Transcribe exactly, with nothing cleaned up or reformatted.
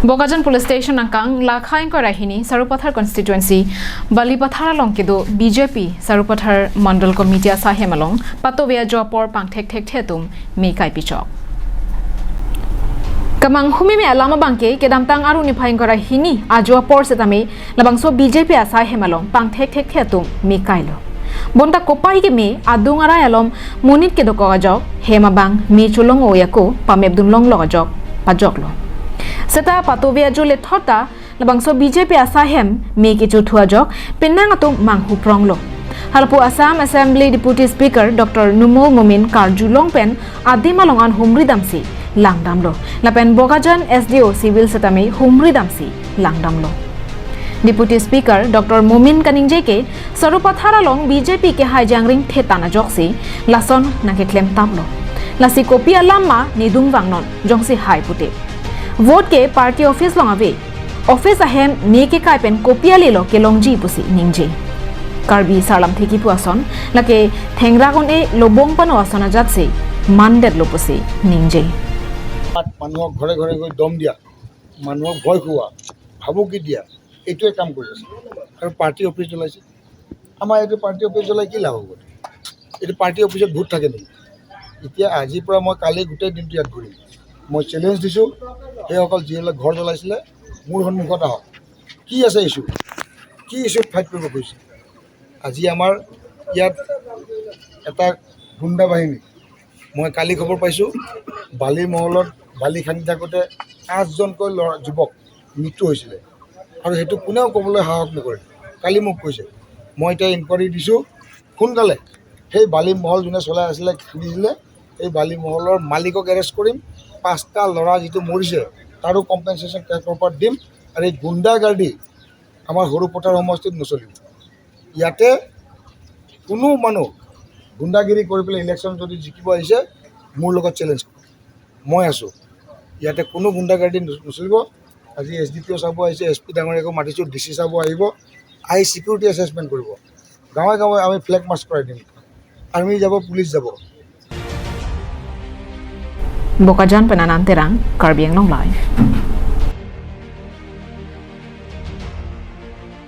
Bokajan Police Station angkang lakha ingkoi ra hini Sarupathar Constituency Balipathar along kedo B J P Sarupathar Mandal Committee asai hem along patove ajo apor pangthek thekthe atum me kai pichok. Kemanghu meme alam abangke kedamtang Aru niphai ingkoi ra hini ajo apor setame labangso B J P asai hem along pangthek thekthe atum me kailo. Bonta kopai keme adung arai alom monit kedokok ajok hem abang me cholong-o ako pamepdun longlok ajok pajoklo. Seta patove ajo lethot ta labangso B J P asai hem me kechothu ajok penang atum manghu pronglo. Halapu Assam Assembly Deputy Speaker Doctor Numal Momin karjulong pen adim along an humri damsi langdamlo. Lapen Bokajan S D O Civil setame humri damsi langdamlo. Deputy Speaker Doctor Momin kaningje ke Sarupathar along B J P kehai jangring thetan ajoksi lason nangkeklem tamlo. Lasi kopi alam ma nedung vangnon jongsi hai pute. Vote ke party office along ave. Office ahem me kekai pen kopi ale lo kelongji pusi ningje. Karbi sarlamthe kipu ason lake thengrak un-e lobong pano ason ajatsi mandetlo pusi ningje. তাত মানুহক ঘৰে ঘৰে গৈ দম দিয়া, মানুহক ভয় খুওৱা, ভাবুকি দিয়া, এইটোৱে কাম কৰি আছে। আৰু পাৰ্টি অফিচ জ্বলাইছে। আমাৰ এইটো পাৰ্টি অফিচ জ্বলাই কি লাভ হ'ব? এইটো পাৰ্টি অফিচত ভূত থাকে নেকি? এতিয়া আজিৰ পৰা মই কালি গোটেই দিনটো ইয়াত ঘূৰিম। মই চেলেঞ্জ দিছোঁ, সেইসকল যিবিলাক ঘৰ জ্বলাইছিলে মোৰ সন্মুখত আহক। কি আছে ইছ্যু? কি ইছ্যুত ফাইট কৰিব খুজিছে? আজি আমাৰ ইয়াত এটা গুণ্ডা বাহিনী, মই কালি খবৰ পাইছোঁ, বালি মহলত বালি খান্দি থাকোঁতে আঠজনকৈ ল'ৰা, যুৱক মৃত্যু হৈছিলে আৰু সেইটো কোনেও ক'বলৈ সাহস নকৰে। কালি মোক কৈছে, মই এতিয়া ইনকুৱাৰী দিছোঁ, সোনকালে সেই বালি মহল যোনে চলাই আছিলে, খান্দিছিলে, সেই বালি মহলৰ মালিকক এৰেষ্ট কৰিম। পাঁচটা ল'ৰা যিটো মৰিছে তাৰো কম্পেনচেশ্যন কেছৰ ওপৰত দিম। আৰু এই গুণ্ডাগাৰ্ডি আমাৰ সৰুপথাৰ সমষ্টিত নচলিব। ইয়াতে কোনো মানুহ গুণ্ডাগিৰি কৰি পেলাই ইলেকশ্যন যদি জিকিব আহিছে, মোৰ লগত চেলেঞ্জ কৰক, মই আছোঁ। ইয়াতে কোনো গুণ্ডাগাৰ্ডি ন- নচলিব। আজি এছ ডি পি অ' চাব আহিছে, এছ পি ডাঙৰীয়াকো মাতিছোঁ, ডি চি চাব আহিব, আহি ছিকিউৰিটি এছেচমেণ্ট কৰিব। গাঁৱে গাঁৱে আমি ফ্লেগ মাৰ্চ কৰাই দিম, আৰ্মি যাব, পুলিচ যাব। Bokajan pen Anand Terang, Karbi Anglong Live.